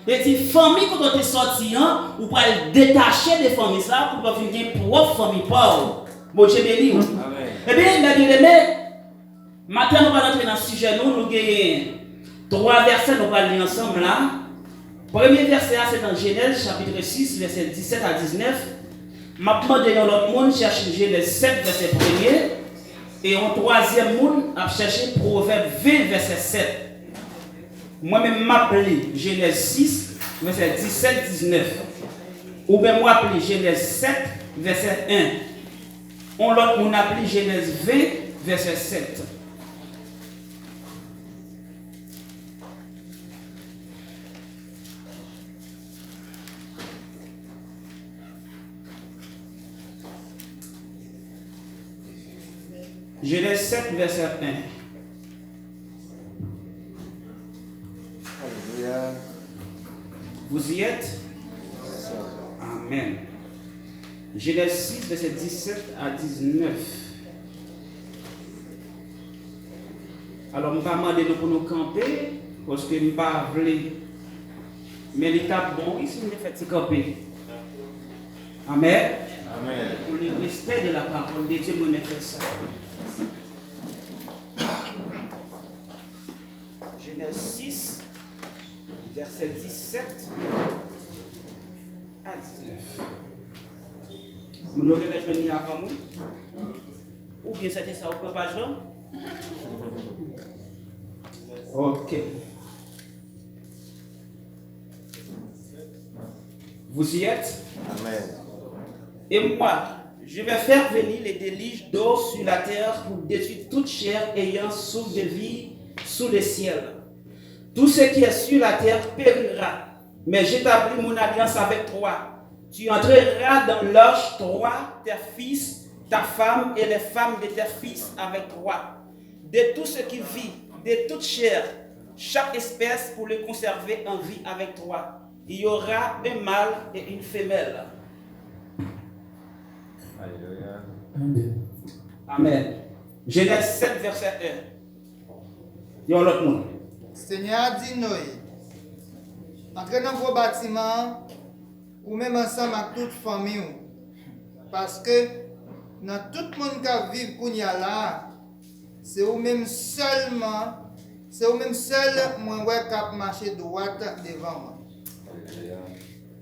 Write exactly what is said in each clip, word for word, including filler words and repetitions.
Vle di, fanmi kote w te sòti an, ou pral detache de fanmi sa a pou w vin gen pwòp fanmi pa w. Bondye beni w. Amèn. Ebyen, mè byeneme, maten nou pral antre nan sijè nou, nou genyen twa vèsè nou pral li ansanm la. Premye vèsè a se nan Jenèz chapit sis, vèsè disèt a diznèf. M ap mande yon lòt moun chèche Jenèz sèt, vèsè premye, e yon twazyèm moun ap chèche Pwovèb ven, vèsè sèt. Mwen menm, m ap li Jenèz sis, vèsè disèt, diznèf. Ou menm, w ap li Jenèz sèt, vèsè en. On lòt moun ap li Jenèz ven, vèsè sèt. Jenèz sèt, vèsè en. Alelouya. Vous y êtes? Amèn. Jenèz sis, vèsè disèt a diznèf. Alò, m pa mande nou pou nou kanpe, paske m pa vle. Men li t ap bon, wi, si nou te fè ti kanpe. Amèn. Amèn. Pour le respect de la parole de Dieu, mwen renmen fè sa. Jenèz sis, vèsè disèt a diznèf. Moun yo genlè jwenn li avan mwen? Oubyen se te sa ou pran paj lan? Ok. Vous y êtes? Amen. Et moi, je vais faire venir les déluges d'eau sur la terre pour détruire toute chair ayant souffle de vie sous le ciel. Tout ce qui est sur la terre périra, mais j'établis mon alliance avec toi. Tu entreras dans l'arche, toi, tes fils, ta femme et les femmes de tes fils avec toi. De tout ce qui vit, de toute chair, chaque espèce pour le conserver en vie avec toi. Il y aura un mâle et une femelle. Alelouya. Amen. Amen. Genèse sept, verset un. Yon lòt moun. Senyè a di Noye, antre nan gwo batiman an, ou menm ansanm ak tout fanmi w. Paske nan tout moun k ap viv kounye a la a, se ou menm sèlman, se ou menm sèl mwen wè k ap mache dwat devan mwen.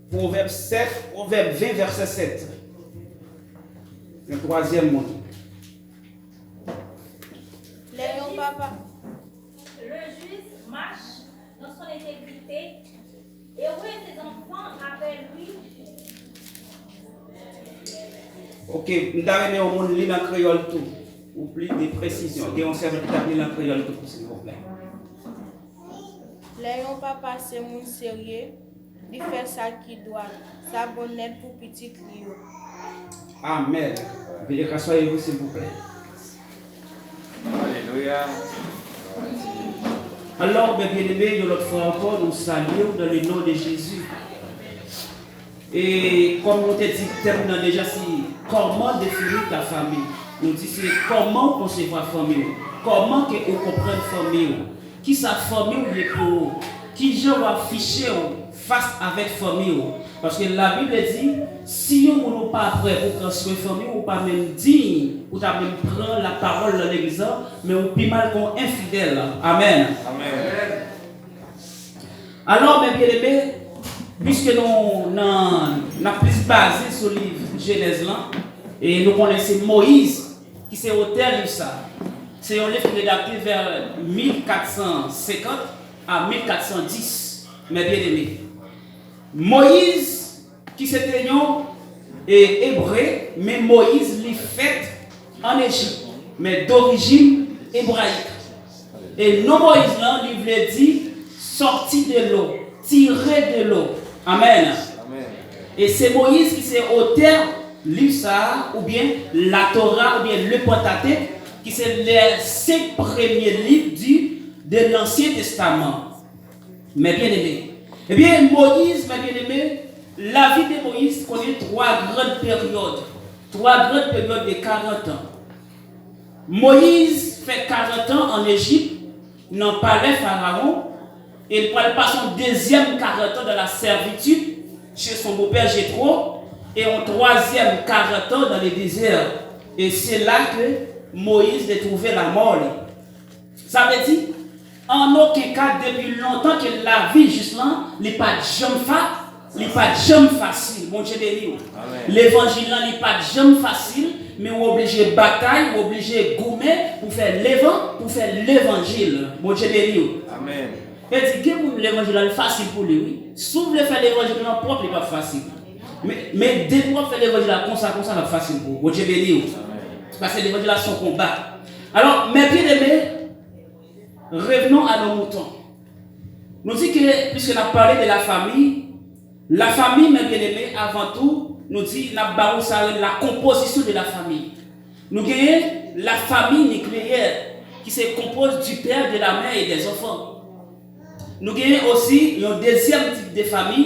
Pwovèb sèt, Pwovèb ven, vèsè sèt. Yon twazyèm moun. Lè yon papa. Le juste marche dans son intégrité et heureux ses enfants avec lui. Ok, m ta renmen yon moun li l an kreyòl tou, pou plis de presizyon. Gen yon sèvant ki t ap li l an kreyòl tou, silvouplè. Lè yon papa se moun serye, li fè sa ki dwat, sa bon nèt pou pitit li yo. Amèn. Veuillez rasseoir-vous, s'il vous plaît. Alelouya. Alò, mè byeneme, yon lòt fwa ankò, nou salye w dans le nom de Jésus. E kòm nou te di, tèm nan deja, se comment définir ta famille. Nou di se kòman w konsevwa fanmi w, kòman ke ou konprann fanmi w, kisa fanmi w ye pou ou, kijan w afiche w fas avèk fanmi w. Paske Labib di, si yon moun ou pa prè pou pran swen fanmi w, ou pa menm diy pou ta menm pran lapawòl nan legliz la, men ou pi mal ke yon enfidèl. Amèn. Amèn. Alò, mè byeneme, piske nou nan, n ap plis baze sou liv Jenèz lan, e nou konnen se Moyiz ki se otè liv sa a. Se yon liv ki redakte vè mil kat san senkant a mil kat san dis, mè byeneme. Moyiz ki se te yon, e, Ebre, men Moyiz li fèt ann Ejip, men dorijin ebrayik. E non Moyiz lan, li vle di sorti de l'eau, tiré de l'eau. Amèn. Amèn. E se Moyiz ki se otè liv sa a, oubyen Latora, oubyen le Pentateuque, ki se les cinq premiers livres du, de l'Ancien Testament. Mè byeneme. Ebyen, Moyiz, mè byeneme, lavi de Moyiz konnen twa grann peryòd, twa grann peryòd de karant an. Moyiz fè karant an ann Ejip, nan palè Farawon, Et il pral passer un deuxième quarante ans dans la servitude chez son beau-père Jéthro et un troisième quarante ans dans le désert. Et c'est là que Moïse a trouvé la mort. Sa vle di, an okenn ka, depi lontan ke lavi jis lan, li pa t janm fa, li pa t janm fasil. Bondye beni w. Levanjil lan, li pa t janm fasil, men w oblije batay, w oblije goumen pou fè levan, pou fè levanjil. Bondye beni w. E di, gen moun levanjil la fasil pou li, wi. Si w vle fè levanjil lan pwòp, li p ap fasil. Men, men depi w ap fè levanjil la konsa, konsa, l ap fasil pou ou. Bondye beni w. Paske levanjil la se yon konba. Alò, mes bien-aimés, revenons à nos moutons. Nou di ke, puisque n ap pale de la famille, la famille, mes bien-aimés, avant tout, nou di, n ap ba ou sa rele la composition de la famille. Nou genyen la famille nucléaire, ki se konpoze du père, de la mère et des enfants. Nou genyen osi yon dezyèm tip de fanmi,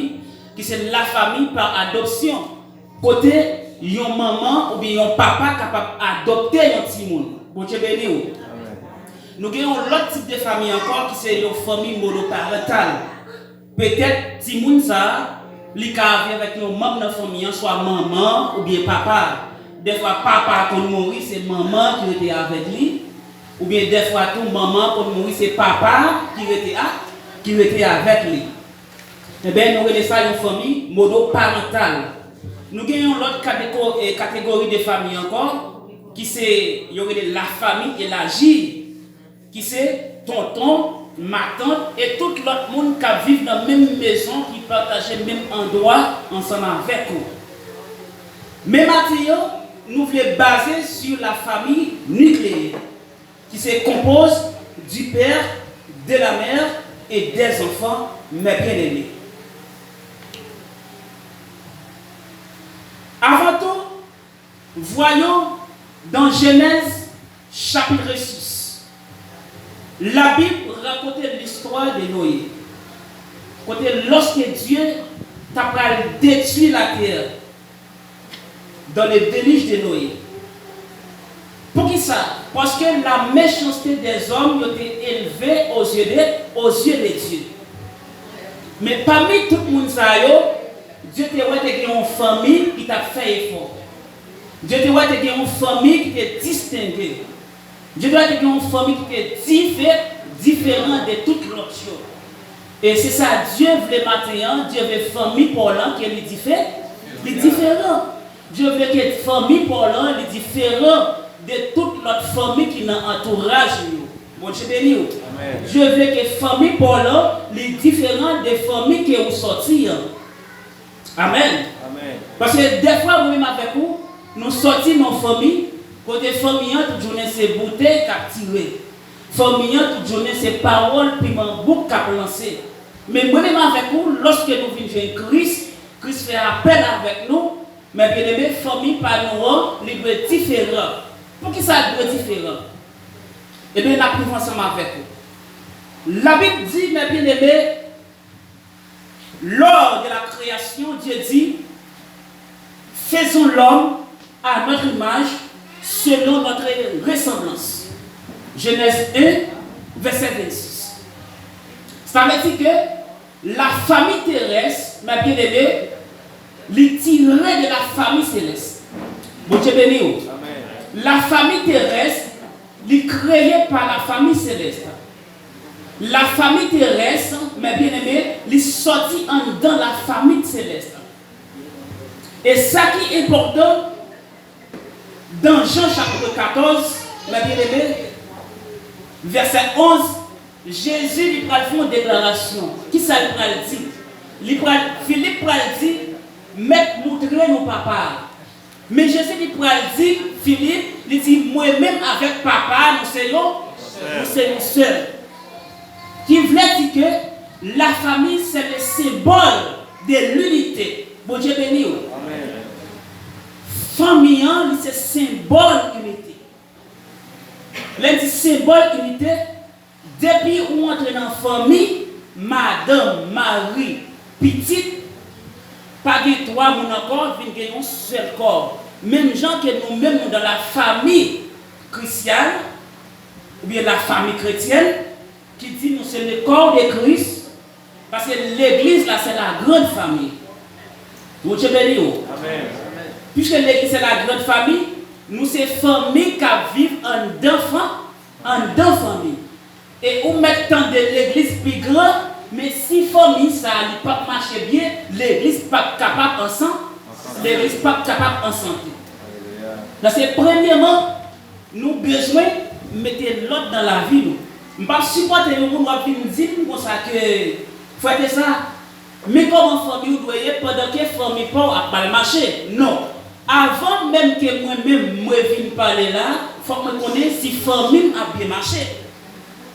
ki se la famille par adoption, kote yon manman oubyen yon papa kapab adopte yon timoun. Bondye beni w. Nou gen yon lòt tip de fanmi ankò, ki se yon fanmi monoparental. Petèt timoun sa a, li ka viv avèk yon manm nan fanmi an, swa manman oubyen papa. Dèfwa papa a konn mouri, se manman ki rete avèk li, oubyen dèfwa tou manman an konn mouri, se papa a ki rete a, ki rete avèk li. Enben, nou rele sa yon fanmi monoparental. Nou gen yon lòt katego-, eh, kategori de fanmi ankò, ki se, yo rele la famille élargie, ki se tonton, matant e tout lòt moun k ap viv nan menm mezon, ki pataje menm andwa ansanm avèk ou. Men maten an, nou vle baze sur la famille nucléaire, qui se compose du père, de la mère et des enfants, mes bien-aimés. Avant tout, voyons dans Genèse chapitre six. La Bible raconte l'histoire de Noé. Kote lorsque Dieu t'a pral détruire la terre, dans le déluge de Noé. Poukisa? Paske la méchanceté des hommes yo te elve aux yeux de, aux yeux de Dieu. Men pami tout moun sa yo, Dye te wè te gen yon fanmi ki t ap fè efò. Dye te wè te gen yon fanmi ki te distenge. Dye te wè te gen yon fanmi ki te dife-, diferan de tout lòt yo. E se sa Dye vle maten an, Dye vle fanmi pa w lan ke li dife-, li diferan. Dye vle ke fanmi pa w lan, li diferan de tout lòt fanmi ki nan antouraj ou yo. Bondye beni w. Dye vle ke fanmi pa w lan, li diferan de fanmi ke ou sòti an. Amèn. Paske dèfwa, mwen menm avèk ou, nou sòti nan fanmi, kote fanmi an tout jounen se boutèy k ap tire. Fanmi an tout jounen se pawòl piman bouk k ap lanse. Men mwen menm avèk ou, lòske nou vin jwenn Kris, Kris fè apèl avèk nou, mes bien-aimés, fanmi pa nou an, li dwe diferan. Poukisa l dwe diferan? Ebyen, n ap viv ansanm avèk ou. Labib di, mes bien-aimés, lors de la création, Dieu dit, faisons l'homme à notre image, selon notre ressemblance. Genèse un, verset vingt-six. Sa vle di ke la famille terrestre, mes bien-aimés, li tire de la famille céleste. Bondye beni w. La famille terrestre, li kreye pa la famille céleste. La famille terrestre, mes bien-aimés, li sòti anndan la famille céleste. E sa ki enpòtan, dans Jean chapitre quatorze, mes bien-aimés, verset onze, Jezi li pral fè yon deklarasyon. Kisa li pral di? Li pral, Filip pral di, Mèt, montre nou Papa a. Men Jezi li pral di Filip, li di, mwen menm avèk Papa a, nou se yon, nou se yon sèl. Ki vle di ke la famille, c'est le symbole de l'unité. Bondye beni w. Fanmi an, li se senbòl inite. Lè n di senbòl inite, depi ou antre nan fanmi, madanm, mari, pitit, pa gen twa moun ankò, vin gen yon sèl kò. Menm jan ke nou menm nou dans la famille chrétienne, oubyen la famille chrétienne, ki di nou se le corps de Christ, Paske legliz la se la grande famille. Bondye beni w. Amèn. Piske legliz se la grande famille, nou se fanmi k ap viv anndan fan, anndan fanmi. E ou mèt tande legliz pi gran, men si fanmi sa a li p ap mache byen, legliz p ap kapab ansanm, legliz p ap kapab an sante. Paske premyèman, nou bezwen mete lòd nan lavi nou. M p ap sipòte yon moun w ap vin di m konsa ke, frè e sè, men kòman fanmi w dwe ye pandan ke fanmi pa w ap mal mache. Non. Avan menm ke mwen menm mwen vin pale la, fòk mwen konnen si fanmi m ap byen mache.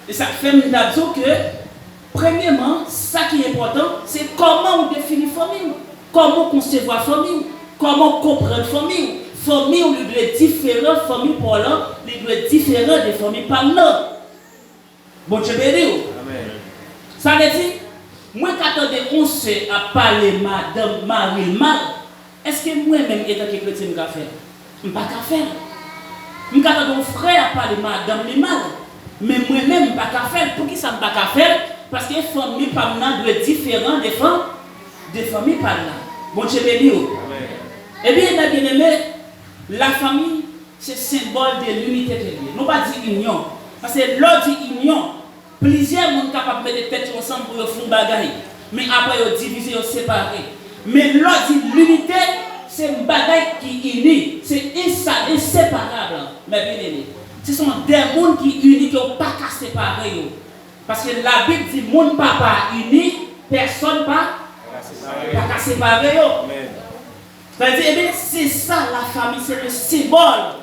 E sa k fè m ta di w ke, premyèman, sa ki enpòtan, se kòman w defini fanmi w, kòman w konsevwa fanmi w, kòman w konprann fanmi w. Fanmi w, li dwe diferan, fanmi pa w lan, li dwe diferan de fanmi pa m nan. Bondye beni w. Amèn. Sa vle di, mwen ka tande yon sè ap pale madanm mari l mal, èske mwen menm, etanke kretyen, m ka fè l? M pa ka fè l. M ka tande yon frè ap pale madanm li mal, men mwen menm, m pa ka fè l. Poukisa m pa ka fè l? Paske fanmi pa m nan dwe diferan de fan, de fanmi pa l la. Bondye beni w. Amèn. Ebyen, mè byeneme, lafanmi, se senbòl de linite ke l ye. Nou pa di inyon. Paske lè w di inyon, plizyè moun kapab mete tèt yo ansanm pou yo fè yon bagay. Men apre yo divize, yo separe. Men lè w di linite, se yon bagay ki ini. Se ensa-, enseparab, mè byeneme. Se son de moun ki ini ke w pa ka separe yo. Paske Labib di moun papa ini, pèsòn pa, pa ka separe yo. Amèn. Sa vle di, ebyen, se sa lafanmi, se le symbole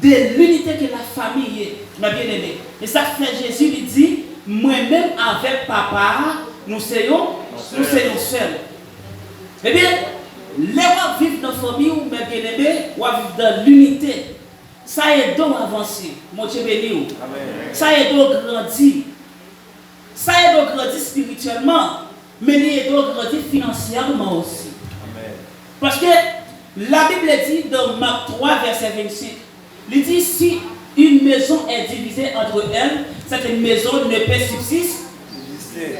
de l'unité que la famille ye, mè byeneme. E sa k fè Jezi li di, mwen menm avèk Papa a, nou se yon, nou se yon sèl. Ebyen, lè w ap viv nan fanmi w, mè byeneme, w ap viv dans l'unité. Sa ede w avanse. Bondye beni w. Amèn. Sa ede w grandi. Sa ede w grandi espirityèlman, men li ede w grandi finansyèman osi. Amèn. Paske Labib di dans Marc trois, verset vingt-cinq, li di, si une maison est divisée entre elle, cette maison ne peut subsister.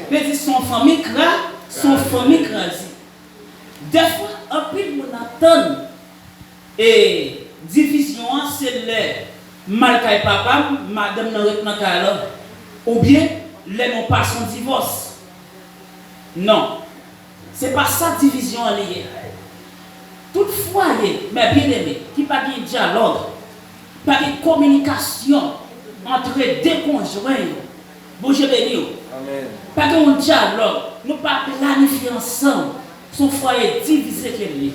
Vle di, se yon fanmi kra-, se yon fanmi kraze. Dèfwa, anpil moun ap tann, e, divizyon an, se lè m al kay papa m, madanm nan ret nan kay la, oubyen lè nou pase yon divòs. Non. Se pa sa divizyon an li ye. Tout fwaye, mè byeneme, ki pa gen dyalòg, pa gen kominikasyon antre de konjwen yo. Bondye beni w. Amèn. Pa gen yon dyalòg. Nou pa planifye ansanm. Se yon fwaye divize ke l ye.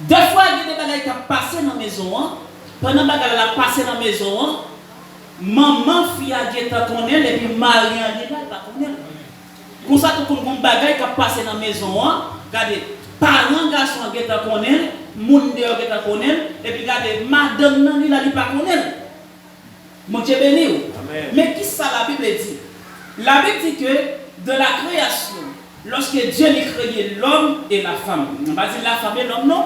Dèfwa, gen de bagay k ap pase nan mezon an. Pandan bagay la ap pase nan mezon an, manman fi a gentan konnen l, epi mari an li la, l pa konnen l. Konsa tou, konn gon bagay k ap pase nan mezon an, gade, paran gason an gentan konnen l, moun deyò gentan konnen l, epi gade, madanm nan li la, li pa konnen l. Bondye beni w. Amèn. Men ki sa Labib di? Labib di ke dans la création, lorsque Dieu li kreye l'homme et la femme, nou pa di la femme et l'homme non,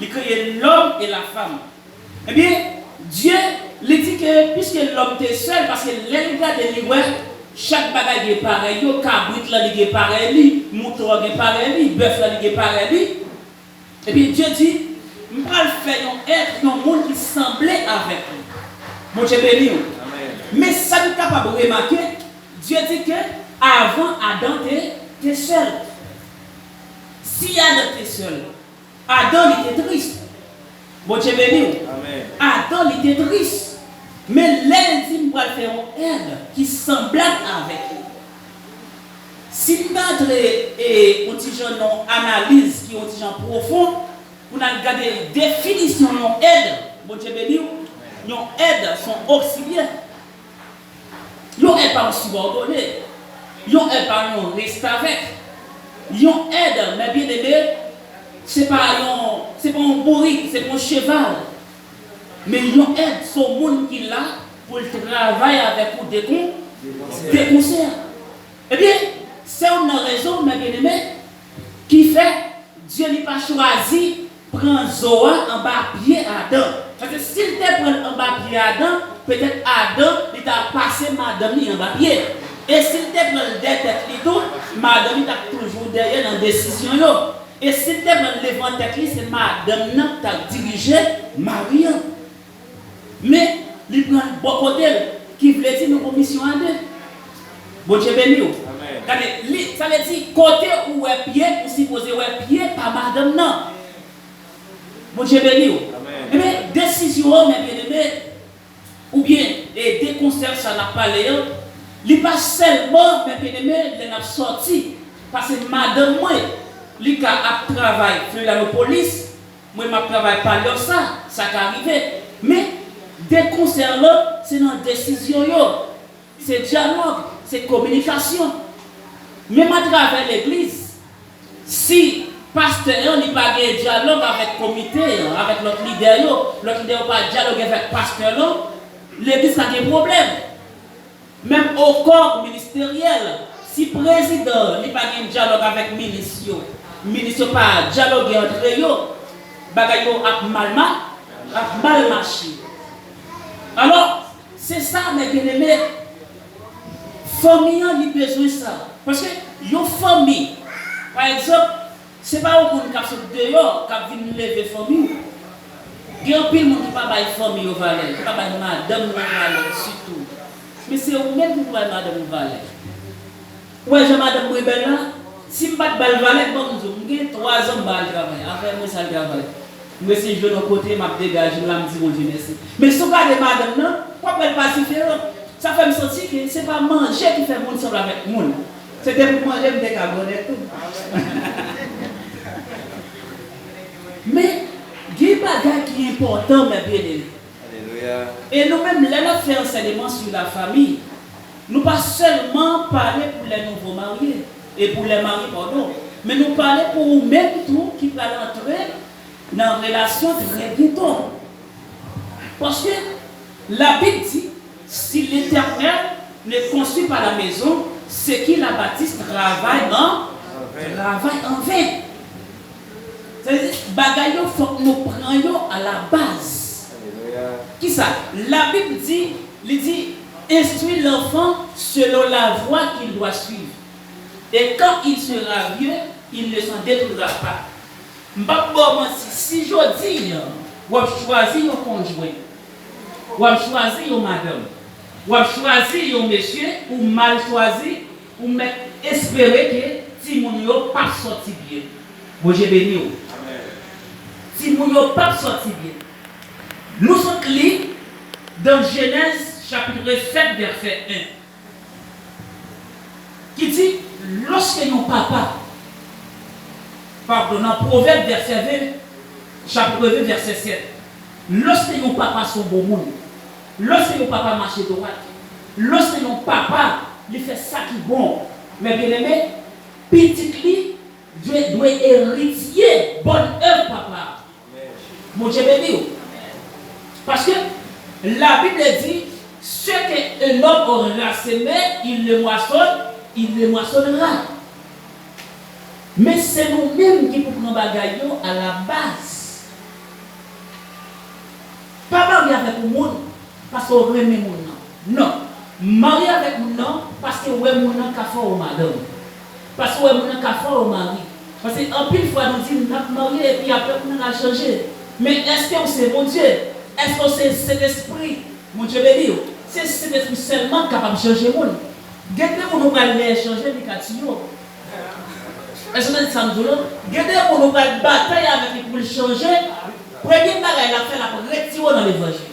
li kreye l'homme et la femme. Ebyen, Dye, li di ke, puisque l'homme était seul, paske lè l gade, li wè chak bagay gen parèy yo, kabrit la, li gen parèy li, mouton an gen parèy li, bèf la, li gen parèy li. Ebyen, Dye di, m pral fè yon èt, yon moun ki sanble avèk li. Bondye beni w. Amèn. Men sa n kapab remake, Dye di ke avan Adan te, te sèl. Si Adan te sèl, Adan, li te tris. Bondye beni w. Amèn. Adan, li te tris. Men lè l di, m pral fè yon èt ki sanblab avèk li. Si n ta antre, e, yon ti jan nan yon analiz ki yon ti jan pwofon, pou n al gade definisyon yon èt, Bondye beni w, yon èt, se yon oksilyè. Yon èd pa yon sibòdone. Yon èd pa yon restavèk. Yon èd, mè byeneme, se pa yon, se pa yon bourik, se pa yon cheval. Men yon èd, se yon moun ki la pou l travay avèk ou de kon-, de konsè. Ebyen, se youn nan rezon, mè byeneme, ki fè Dye li pa chwazi pran zo a anba pye Adan. Paske si l te pran l anba pye Adan, petèt Adan, li ta pase madanm li anba pye. E si l te pran l dèyè tèt li tou, madanm li t ap toujou dèyè nan desizyon yo. E si l te pran l devan tèt li, se madanm nan k t ap dirije mari an. Men, li pran l bò kote l, ki vle di nou gon misyon a de. Bondye beni w. Amèn. Gade, li, sa vle di, kote ou wè pye, ou sipoze wè pye pa madanm nan. Bondye beni w. Amèn. Ebyen, desizyon an, men byeneme, oubyen, e, de konsèy sa n ap pale an, li pa sèlman, men byeneme, lè n ap sòti. Paske madanm mwen, li ka ap travay Florianopolis, mwen m ap travay Pallosa, sa ka rive. Men, de konsèy lan, se nan desizyon yo. Se dyalòg, se kominikasyon. Menm atravè legliz, si pastè an li pa gen dyalòg avèk komite an, avèk lòt lidè yo, lòt lidè yo pa dyaloge avèk pastè lan, legliz ka gen pwoblèm. Menm o kò ministeryèl, si prezidan an li pa gen dyalòg avèk minis yo, minis yo pa dyaloge antre yo, bagay yo ap mal ma-, ap mal mache. Alò, se sa, mè byeneme, fanmi an, li bezwen sa. Paske yon fanmi, pa egzanp, se pa yon moun k ap sot deyò k ap vin leve fanmi w. Gen anpil moun ki pa bay fanmi yo valè, ki pa bay madanm nan valè sitou. Men se ou menm ki pou bay madanm ou valè. Ou wè jan madanm mwen bèl la? Si m pa t ba l valè, ban m di w, m gen twa zan m ba l travay. Afè mwen sa l travay. M resi jwenn yon kote, m ap degaje m la, m di Bondye mèsi. Men si w gade madanm nan, w ap wè l pa diferan. Sa fè m santi ke se pa manje ki fè moun sanble avèk moun. Se te pou manje, m te ka gwònèt tou. Men, gen bagay ki enpòtan, mè byeneme. Alelouya. E nou menm, lè n ap fè ansèyman sou lafami, nou pa sèlman pale pou lè nouvo marye, e pou lè marye, padon, men nou pale pou ou menm tou ki pral antre nan relasyon trè byento. Paske Labib di, si Letènèl ne konstwi pa la mezon, se ki la batis travay an, travay an ven. Sa vle di, bagay yo, fòk nou pran yo a la baz. Alelouya. Kisa? Labib di, li di, instruis l'enfant selon la voie qu'il doit suivre. Et quand il sera vieux, il ne s'en détournera pas. M p ap ba w manti, si jodi a, w ap chwazi yon konjwen, w ap chwazi yon madanm, w ap chwazi yon mesye, ou mal chwazi, ou mèt espere ke timoun yo p ap sòti byen. Bondye beni w. Amèn. Timoun yo p ap sòti byen. Nou sot li nan Jenèz chapit sèt, vèsè en, ki di, lòske yon papa, padon, nan Pwovèb vèsè ven, chapit ven, vèsè sèt, lòske yon papa se yon bon moun, lòske yon papa mache dwat, lòske yon papa li fè sa ki bon, mè byeneme, pitit li dwe, dwe eritye bòn èv papa a. Bondye beni w. Paske Labib di, ce qu'un homme aura semé, il le moissonne, il le moissonnera. Men se nou menm ki pou pran bagay yo a la baz. Pa marye avèk yon moun paske w renmen moun nan. Non. Marye avèk moun nan paske w wè moun nan ka fè w madanm. Paske w wè moun nan ka fè w mari. Paske anpil fwa nou di n ap marye epi apre moun nan al chanje. Men èske w se Bondye? Èske w se Sentespri? Bondye beni w. Se Sentespri sèlman k kapab chanje moun. Gen de moun ou pral lè chanje, li ka tiye w. Èske w tande sa m di w la? Gen de moun ou pral batay avèk li pou l chanje. Premye bagay l ap fè, l ap retire w nan levanjil.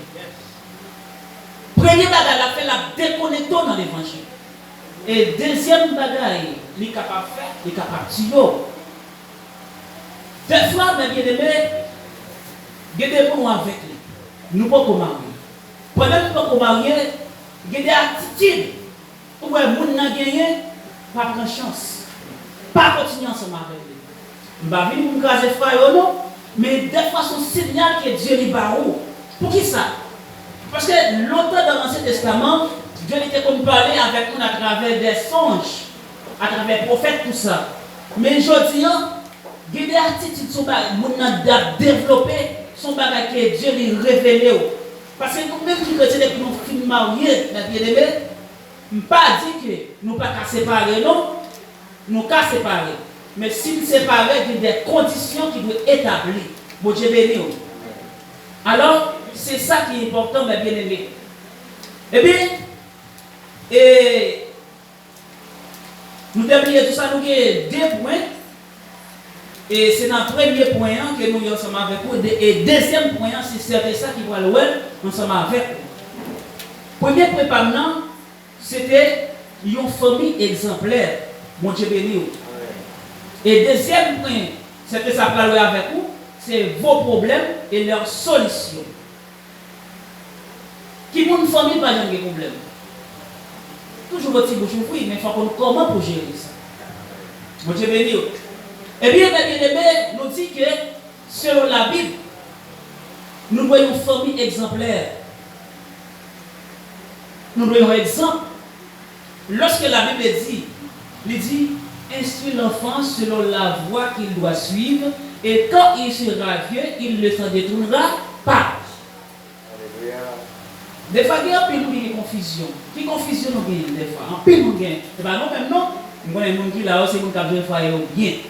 Premye bagay l ap fè, l ap dekonekte w nan levanjil. E dezyèm bagay li kapab fè, li kapab tiye w. Dèfwa, mè byeneme, gen de moun ou avèk li, nou poko marye. Pandan nou poko marye, gen de atitid ou wè moun nan genyen, pa pran chans. Pa kontinye ansanm avèk li. M pa vini pou m kraze fwa yo non, men dèfwa se yon siyal ke Dye li ba ou. Poukisa? Paske lontan nan Ansyen Testaman, Dye li te konn pale avèk moun atravè de sonj, atravè pwofèt, tou sa. Men jodi a, gen de atitid, se yon bagay moun nan ap devlope, se yon bagay ke Dye li revele w. Paske nou menm ki kretyen, depi nou fin marye, mè byeneme, M pa di ke nou pa ka separe non, nou ka separe. Men si n separe, gen de kondisyon ki dwe etabli. Bondye beni w. Alò, se sa ki enpòtan, mè byeneme. Ebyen, e, nou te bliye di sa, nou gen de pwen. E se nan premye pwen an ke nou ye ansanm avèk ou. De, e dezyèm pwen an, se Sè Tesa ki pral wè l ansanm avèk ou. Premye pwen pa m nan, se te yon fanmi egzanplè. Bondye beni w. E dezyèm pwen, Sè Tesa pral wè avèk ou, se vos problèmes et leurs solutions. Ki moun fanmi pa janm gen pwoblèm? Toujou gon ti bouch ouvri, men fò w konn kòman pou jere sa. Bondye beni w. Ebyen, mè byeneme, nou di ke, selon Labib, nou dwe yon fanmi egzanplè. Nou dwe yon egzanp. Lòske Labib di, li di, instruis l'enfant selon la voie qu'il doit suivre, et quand il sera vieux, il ne s'en détournera pas. Alelouya. Defwa gen anpil moun ki gen konfizyon. Ki konfizyon nou genyen defwa? Anpil moun genyen. Se pa nou menm non. M konnen moun ki la yo, se moun k ap jere fwaye yo byen.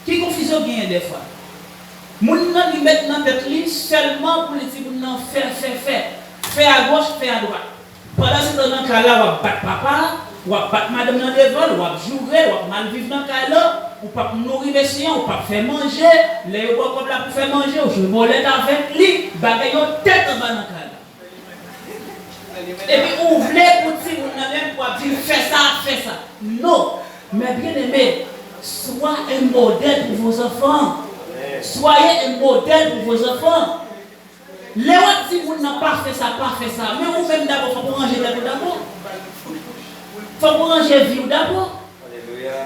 Ki konfizyon genyen defwa? Moun nan li met nan tèt li sèlman pou li di moun nan fè, fè, fè. Fè agoch, fè adwat. Pandansetan nan kay la, w ap bat papa, w ap bat madanm nan devan l, w ap joure l, w ap mal viv nan kay la, ou p ap nouri mesye an, ou p ap fè manje, lè yo ba w kòb la pou fè manje, ou jwe bòlèt avèk li, bagay yo tèt anba nan kay la. Epi ou vle pou timoun nan menm pou ap di l fè sa, fè sa. Non, mes bien-aimés, sois un modèle pour vos enfants. Soyez un modèle pour vos enfants. Lè w ap di moun nan pa fè sa, pa fè sa, men ou menm dabò fòk ou ranje tèt ou dabò. Fòk ou ranje vi w dabò. Alelouya.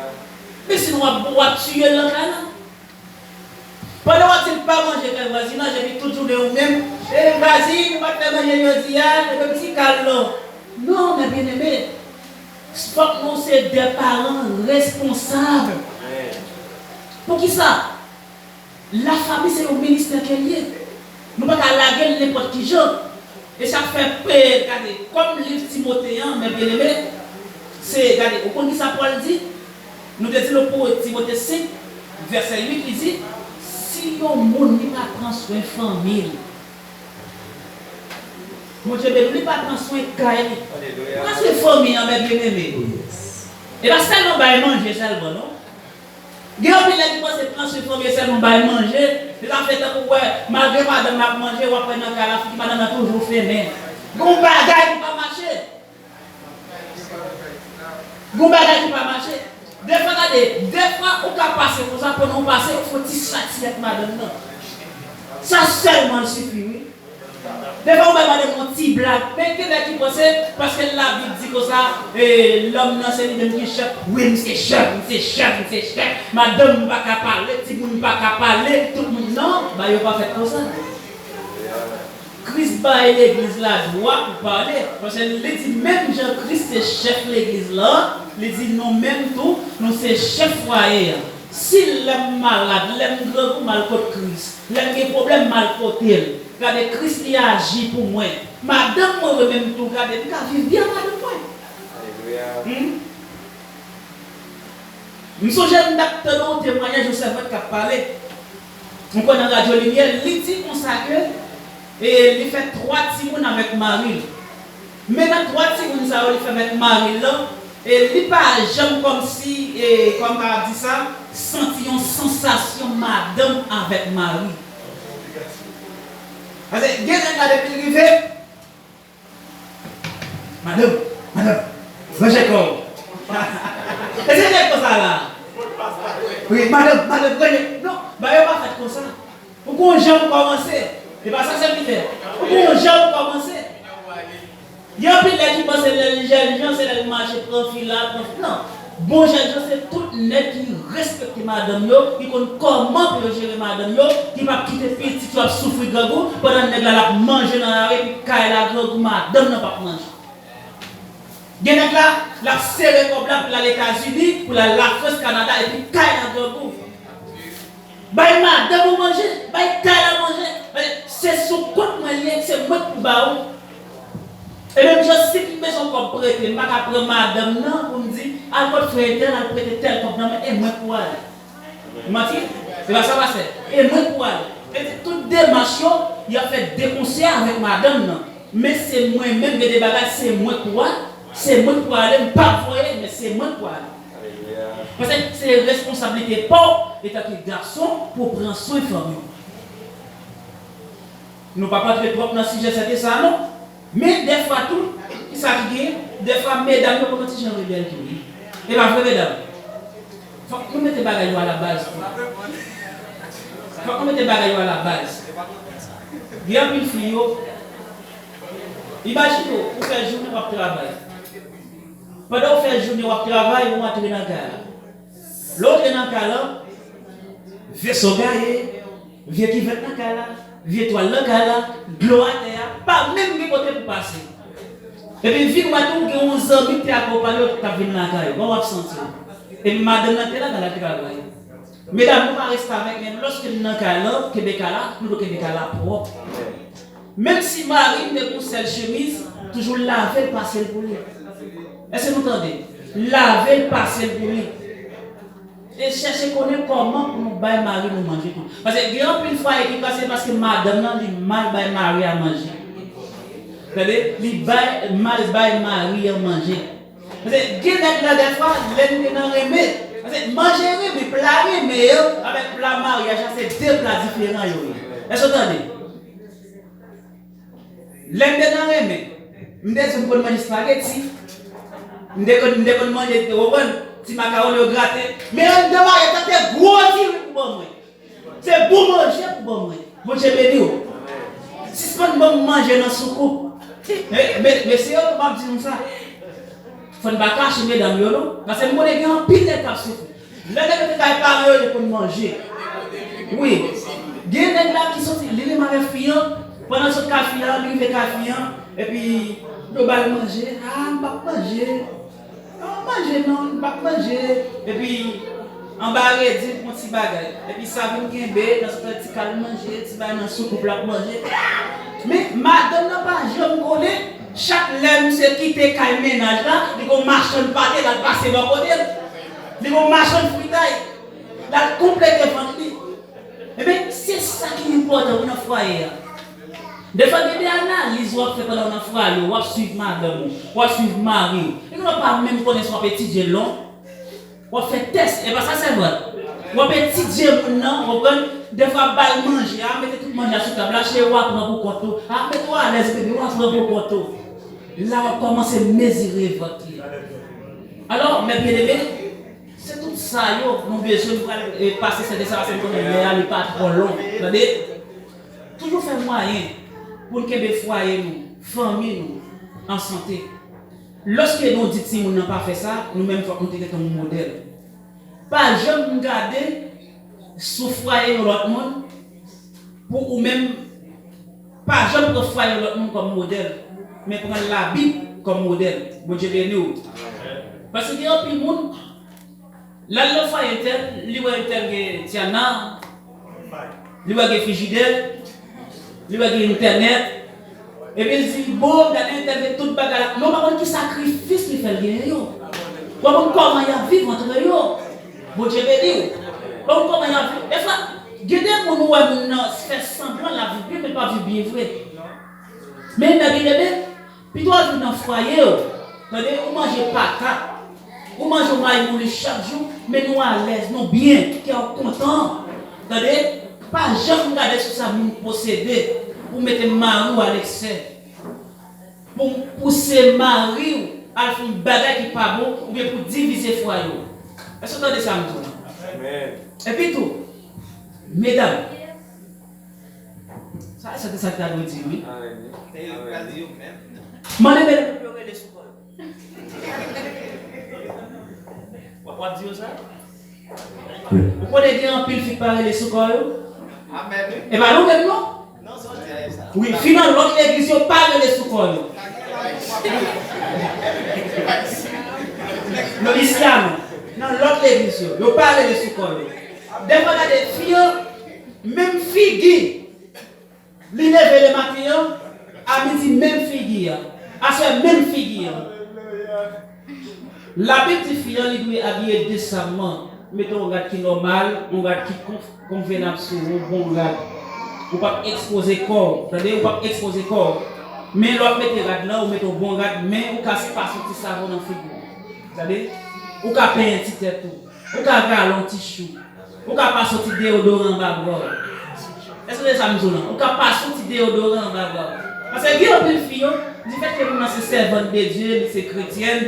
Men sinon w ap, w ap tiye l nan kay la. Pandan w ap di l pa manje kay vwazinaj, epi tout jounen ou menm, e vwazin, ou pa t fè manje jodi a, e menm ti kal non. Non, mes bien-aimés, fòk nou se de paran responsab. Poukisa? Lafanmi se yon ministè ke l ye. Nou pa ka lage l nenpòt ki jan. E sa k fè, e, gade, kòm liv Timote an, mes bien-aimés, se, gade, ou konn ki sa Pòl di? Nou te di nou pou Timote senk, vèsè uit, li di, si yon moun li pa pran swen fanmi l, Bondye beni w, li pa pran swen kay li. Alelouya. Pran swen fanmi an, mes bien-aimés. Oh, yes. E pa sèlman bay manje sèlman, non. Gen anpil nèg ki panse pran swen fanmi e sèlman bay manje. Li ka fè tankou w wè, malgre madanm nan ap manje, w ap wè nan kay la, figi madanm nan toujou fennen. Gen yon bagay ki pa mache. Gen yon bagay ki pa mache. Defwa, gade, defwa ou ka pase konsa, pandan w pase, ou fè yon ti sati ak madanm nan. Sa sèlman l sifi, wi. Defwa ou bay madanm yon ti blag. Men gen nèg ki panse, paske Labib di konsa, e, lòm nan se li menm ki chèf. Wi, m se chèf, m se chèf, m se chèf. Madanm m pa ka pale, timoun m pa ka pale, tout moun non, bagay yo pa fèt konsa. Kris bay legliz la dwa pou pale, paske li di menm jan Kris se chèf legliz la, li di nou menm tou, nou se chèf fwaye a. Si lè m malad, lè m grangou, m al kot Kris. Lè m gen pwoblèm, m al kote l. Gade, Kris li aji pou mwen. Madanm mwen, mwen menm tou, gade, m ka viv byen ak madanm mwen. Alelouya. Hmm? M sonje m t ap tande yon temwayaj yon sèvant k ap pale. M kwè nan Radyo Limyè, li di konsa ke, e, li fè twa timoun avèk mari l. Men nan twa timoun sa yo li fè avèk mari l lan, e li pa janm kòmsi, e, kòman m ka di sa, santi yon sansasyon madanm avèk mari. Paske gen nèg la depi l rive, madanm, madanm, ranje kò w. E se nèg konsa la. Wi, madanm, madanm, ranje. Non, bagay yo pa fèt konsa. Ou gon jan pou kòmanse. E pa sa sèvitè. Ou gon jan pou kòmanse. Gen anpil nèg ki panse lè l jènjan, se lè l mache pran fila, pran fi-, non. Bon jènjan se tout nèg ki respekte madanm yo, ki konn kòman pou yo jere madanm yo, ki p ap kite pitit yo ap soufri grangou, pandan nèg la l ap manje nan lari, epi kay la grangou, madanm nan p ap manje. Gen nèg la, l ap sere kòb la pou l al Etazini, pou l al Lafrans, Kanada, epi kay la grangou. Bay madanm ou manje, bay kay la manje. Se sou kont mwen li ye, se mwen k pou ba ou. E menm jan si m bezwen yon kòb prete, m pa ka pran madanm nan pou m di, al kot frè entèl, al prete tèl kòb nan men, e mwen k pou ale. Manti? Se pa sa pase. E mwen k pou ale. E di tout demach yo, y ap fè de konsè avèk madanm nan. Men se mwen menm, gen de bagay, se mwen k pou ale. Se mwen k pou ale, m p ap voye, men se mwen k pou ale. Paske se responsablite pa w, etanke gason, pou w pran swen fanmi w. Nou p ap antre twòp nan sijè sèten sa a, non. Men dèfwa tou, kisa ki genyen? Dèfwa medam yo konn yon ti jan rebèl tou, wi. E pa vre, medam? Fòk nou mete bagay yo alabaz tou. Fòk nou mete bagay yo alabaz. Gen anpil fi yo, imajine w, ou fè jounen w ap travay. Pandan w fè jounen w ap travay, ou antre nan kay la. Lè w antre nan kay la, veso gaye, vye kivèt nan kay la, vye twal nan kay la, dlo atè a, pa menm gen kote pou pase. Epi vin wè tou, gen yon zanmi ki te akonpaye w k ap vin lakay ou, kòman w ap santi w? Epi madanm nan te la nan travay. Medam, nou pa restavèk, men lòske n nan kay lan, kenbe kay la, nou dwe kenbe kay la pwòp. Menm si mari m te gen yon sèl chemiz, toujou lave l, pase l pou li. Èske nou tande? Lave l, pase l pou li. E chèche konnen kòman pou nou bay mari nou manje tou. Paske gen anpil fwaye ki kase paske madanm nan li mal bay mari a manje. Tande? Li bay, mal bay mari an manje. Paske gen nèg la dèfwa, lè n te nan renmen. Paske manje renmen, pla renmen yo, avèk pla maryaj la, se de pla diferan yo ye. Èske w tande? Lè m te nan renmen, m te di m konn manje espageti. M te konn, m te konn manje, ou konprann, ti makawon yo grate. Men anndan maryaj la, se gwo diri pou ban mwen. Se bon manje pou ban mwen. Bondye beni w. Sispann ban m manje nan soukoup. Men, men, mesye yo tou, m ap di nou sa. Fò n pa kache medam yo, non. Paske m konnen gen anpil nèg k ap soufri. Lè nèg yo te kay paran yo, yo konn manje. Wi. Gen nèg la ki soti, li renmen avèk fi an, pandan l sot kay fi an, li rive kay fi an, epi yo ba l manje. A, m p ap manje. Non, manje non, m p ap manje. Epi, anba redi, l pran ti bagay. Epi sa vin kenbe, nan sot ti kal manje, ti bagay nan soukoup l ap manje. Men, madanm nan pa janm konnen, chak lè misye kite kay mennaj la, li gon machann pate, l al pase bò kote l. Li gon machann fritay. L al konplete vant li. Ebyen, se sa ki enpòtan wi nan fwaye a. Defwa, gen de analiz w ap fè pandan w nan fwaye, w ap swiv madanm ou, w ap swiv mari w. Epi w pa menm konnen si w ap etidye l non. W ap fè tès, e pa sa sèlman. W ap etidye moun nan, w konprann? Defwa, ba l manje, a, mete tout manje a sou tab la, cheri, w a pran pou kont ou. A, mete w alèz, bebe, w a pran pou kont ou. La, w ap kòmanse mezire vant li. Alò, mè byeneme, se tout sa yo nou bezwen, nou pral, e, pase sèten sa, paske nou konnen lè a, li pa twò long. Tande? Toujou fè mwayen pou n kenbe fwaye nou, fanmi nou, an sante. Lòske nou di timoun nan pa fè sa, nou menm fòk nou te gentan yon modèl. Pa janm gade sou fwaye yon lòt moun pou ou menm, pa janm pran fwaye yon lòt moun kòm modèl, men pran Labib kòm modèl. Bondye beni w. Paske gen anpil moun, l al nan fwaye entèl, li wè entèl gen Tiana, li wè gen frijidè, li wè gen entènèt. Epi l di, bon, gade entèl gen tout bagay la. Men w pa konn ki sakrifis li fè l genyen yo. W pa konn kòman y ap viv antre yo. Bondye beni w. W pa konn kòman y ap viv. Defwa, gen de moun ou wè moun nan fè sanblan l ap viv byen, men l pa viv byen vre. Men, men byen, men, pito w al viv nan fwaye w, tande, ou manje patat, ou manje yon mayi mouli chak jou, men nou alèz, nou byen, kè w kontan. Tande, pa janm gade sou sa moun posede pou mete mari w aleksè, pou pouse mari w al fè yon bagay ki pa bon, oubyen pou divize fwaye w. Èske w tande sa m di w la? Amèn. Epi tou, medam, Sa, sa, sa ki ta dwe di, wi. Amèn. Amèn. Mande men pou yo rele sou kò yo. W ap, w ap di yo sa? Ou konnen gen anpil fi k pa rele sou kò yo? Amèn, wi. E pa nou menm, non? Non, se w di a sa. Wi, fi nan lòt legliz yo pa rele sou kò yo. Non, isi a non. Nan lòt legliz yo, yo pa rele sou kò yo. Dèfwa gade fi an, menm figi. Li leve lematen an, a midi menm figi a. Aswè, menm figi an. Labib di fi an li dwe abiye desamman, mete yon rad ki nòmal, yon rad ki konf- konvenab sou ou, yon bon rad. Ou p ap ekspoze kò w, tande, ou p ap ekspoze kò w. Men lè w ap mete rad lan, ou mete yon bon rad, men ou ka pase yon ti savon nan figi w. Tande? Ou ka penyen ti tèt ou. Ou ka rale yon ti chou. Ou ka pase yon ti deyodoran anba bra w. Èske w tande sa m di w lan? Ou ka pase yon ti deyodoran anba bra w. Paske gen anpil fi yo, difèt ke moun nan se sèvant de Dye, li se kretyèn.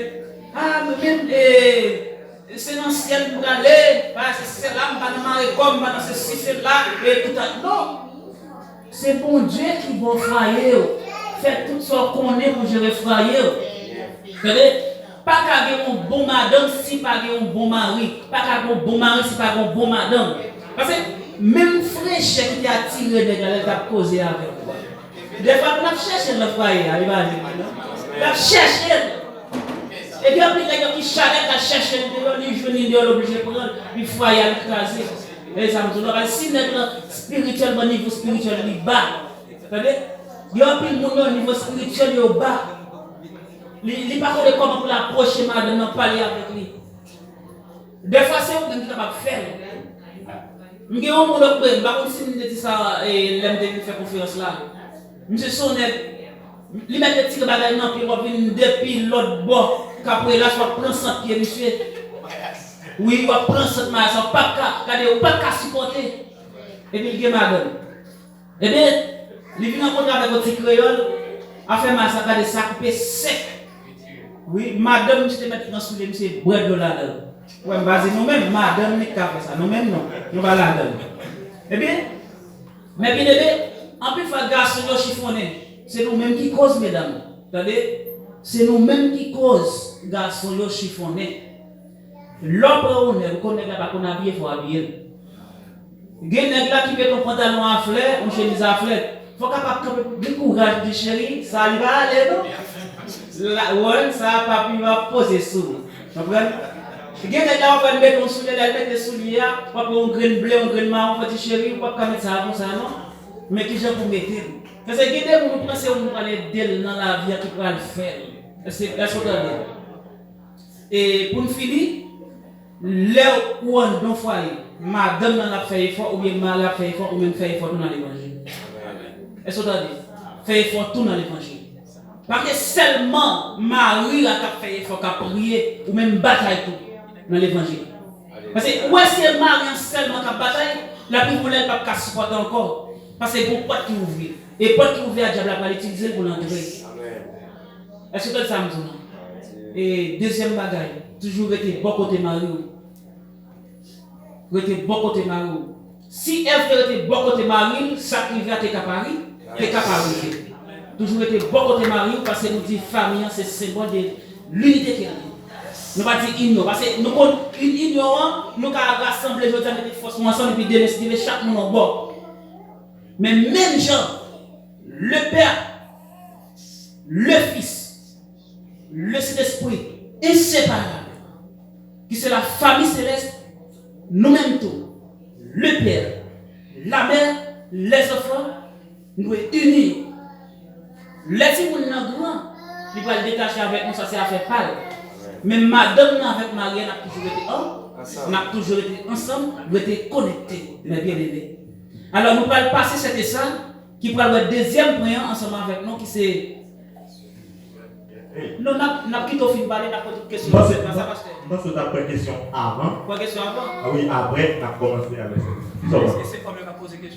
Ah, mwen menm, e, se nan syèl m prale, pa se sèla, m pa nan mare kò m, m pa nan sesi, sela, e tout a, non. Se Bondye ki ba w fwaye w. Fè tout sa w konnen pou jere fwaye w. Tande? Pa ka gen yon bon madanm si pa gen yon bon mari. Pa ka gen yon bon mari si pa gen yon bon madanm. Paske menm frechè ki te atire nèg la lè l t ap koze avèk ou a. Dèfwa, l ap chèche l nan fwaye a, li pa jwenn li, non? L ap chèche l. E gen anpil nèg yo ki chalè k al chèche l deyò, li jwenn li deyò, l oblije pran l, epi fwaye a li kraze. E sa m di w la, si nèg lan espirityèlman, nivo espirityèl li ba. Tande? Gen anpil moun yo, nivo espirityèl yo ba. Li, li pa konnen kòman pou l apwoche madanm nan, pale avèk li. Dèfwa se ou menm ki kapab fè l. M gen yon moun lòt bò, m pa konn si m te di sa, e, lè m te vin fè konferans la. Misye se yon nèg, li mèt retire bagay nan pye, w ap vin depi lòt bò, Kaporelas, w ap pran sant pye misye. Wi, w ap pran sant mayas, w p ap ka, gade, w p ap ka sipòte. Epi l gen madanm. Ebyen, li vin rankontre avèk yon ti kreyòl, afè mayas la, gade sa koupe sèk. Wi, madanm misye te mèt pran soulye misye bwè dlo ladan l. Wè, m pa di nou menm, madanm li k ka fè sa. Nou menm non, nou pa ladan l. Ebyen, men byeneme, anpil fwa gason yo chifonnen. Se nou menm ki koz, medam. Tande? Se nou menm ki koz gason yo chifonnen. Lè w pran yon nèg, ou konn nèg la pa konn abiye, fò w abiye l. Gen nèg la ki met yon pantalon a flè, yon chemiz a flè. Fò w kapab kanpe pou gen kouraj pou di, cheri, sa a li pa ale non. La, wè, sa a papi w ap poze sou ou. Konprann? Gen nèg la w ap wè l mete yon soulye, lè l mete soulye a, w ap wè yon grenn ble, yon grenn mawon, fò w di, cheri, ou p ap ka met sa a konsa non. Men kijan pou w mete l. Paske gen de moun ou panse ou pral ede l nan lavi a ki pral fè l. Èske, èske w tande? E pou n fini, lè ou anndan fwaye, madanm nan ap fè efò, oubyen mari ap fè efò, ou menm fè efò tou nan levanjil. Èske w tande? Fè efò tou nan levanjil. Pa ke sèlman mari a k ap fè efò, k ap priye, ou menm batay tou nan levanjil. Paske ou wè se mari an sèlman k ap batay, l ap rive yon lè l p ap ka sipòte ankò. Paske gon pòt ki ouvri. E pòt ki ouvri a, dyab la pral itilize l pou l antre. Èske w tande sa m di w lan? E dezyèm bagay, toujou rete bò kote mari w. Rete bò kote mari w. Si Èv te rete bò kote mari l, sa k rive a te ka pa ri, te ka pa rive. Toujou rete bò kote mari w, paske nou di fanmi an se senbòl de linite ke l ye. Nou pa di inyon, paske nou konn in-, inyon an, nou ka rasanble jodi a, mete fòs nou ansanm, epi demen, si Dye vle, chak moun yon bò. Men menm jan, le Père, le Fils, le Saint-Esprit, inséparable, ki se la famille céleste, nou menm tou, le Père, la Mère, les enfants, nou dwe ini. Lè timoun nan gran, li pral detache avèk nou, sa se afè pa l. Men madanm nan avèk mari a, n ap toujou rete an, n ap toujou rete ansanm, rete konekte, mes bien-aimés. Alò, nou pral pase sète sa, ki pral wè dezyèm pwen an ansanm avèk nou, ki se, non, n ap, n ap kite w fin pale, n ap poze tout kesyon nan sèt la, sa, pastè. M panse w t ap pran kesyon avan. Pran kesyon avan? Ah wi, apre, n ap kòmanse avèk sèt. Èske se fanm yo k ap poze kesyon?